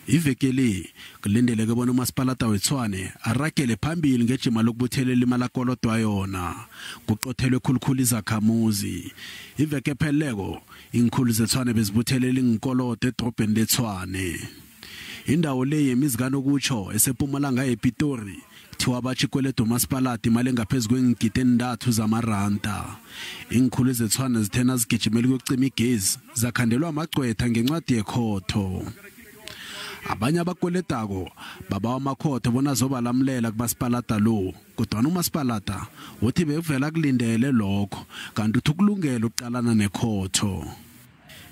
Iveke le kulindeleke bona umasipalata weTshwane aragele phambili ngejima lokubuthelela imali akolodwa yona, kuqothelwe khulukhulu izakhamuzi. Iveke epheleleko inkhulu zeTshwane bezibuthelela inkolodo edrobheni leTshwane. Indawo le yemizi kanokutsho esePumalanga yePitori kuthiwa batsho ikweleda umasipalata imali engaphezu kwengigidi endathu zamaranda. Inkhulu zeTshwane zithena zigijimela ukuyokucima igezi, zakhandelwa amagcwetha ngencwadi yekhotho. Abanye abakweledako babawa amakhotho bona zobalamulela kumasipalata lo, kodwana umasipalata uthi bekuvela kulindele lokho, kanti uthi ukulungela ukuqalana nekhotho.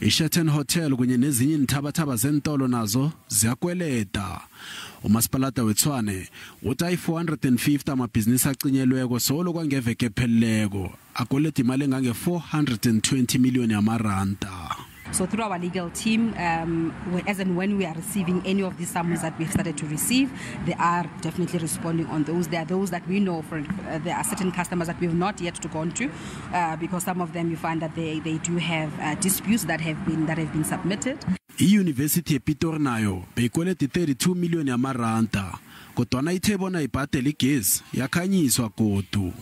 ISheraton Hotel kunye nezinye iinthabathaba zentolo nazo ziyakweleda. Umasipalata weTshwane uthi ayi-450 amabhizinisi acinyelweko solo kwangeveke epheleleko akweleda imali engange-420 miliyoni yamaranda. So through our legal team, as and when we are receiving any of these summons that we've started to receive, they are definitely responding on those. There are those that we know, for there are certain customers that we've not yet to gone to, because some of them you find that they do have disputes that have been submitted. I-University yePitori nayo beyikweleda i-32 miliyoni yamaranda, kodwana ithe bona ibhadele igezi yakhanyiswa godu.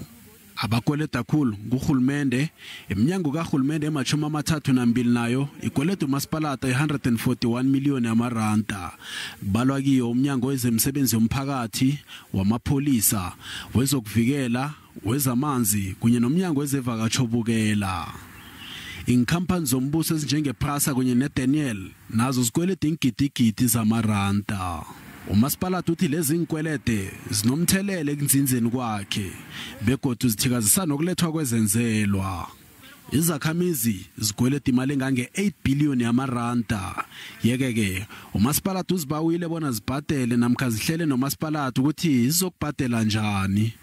Abakweleda khulu ngurhulumende. Iminyango karhulumende ema-32 nayo ikweleda umasipalata i-141 miliyoni yamaranda. Kubalwa kiyo umnyango wezemisebenzi yomphakathi, wamapholisa, wezokuvikela, wezamanzi kunye nomnyango wezevakatshobukela. Iinkhampani zombuso ezinjenge-Prasa kunye neDenel nazo zikweleda iingidigidi zamaranda. Umasipalata uthi lezi nkwelede zinomthelela ekunzinzeni kwakhe begodu zithikazisa nokulethwa kwezenzelwa. Izakhamizi zikweleda imali engange-8 billion yamaranda, yeke-ke umasipalata uzibawile bona zibhadele namkha zihlele nomasipalata ukuthi zizokubhadela njani.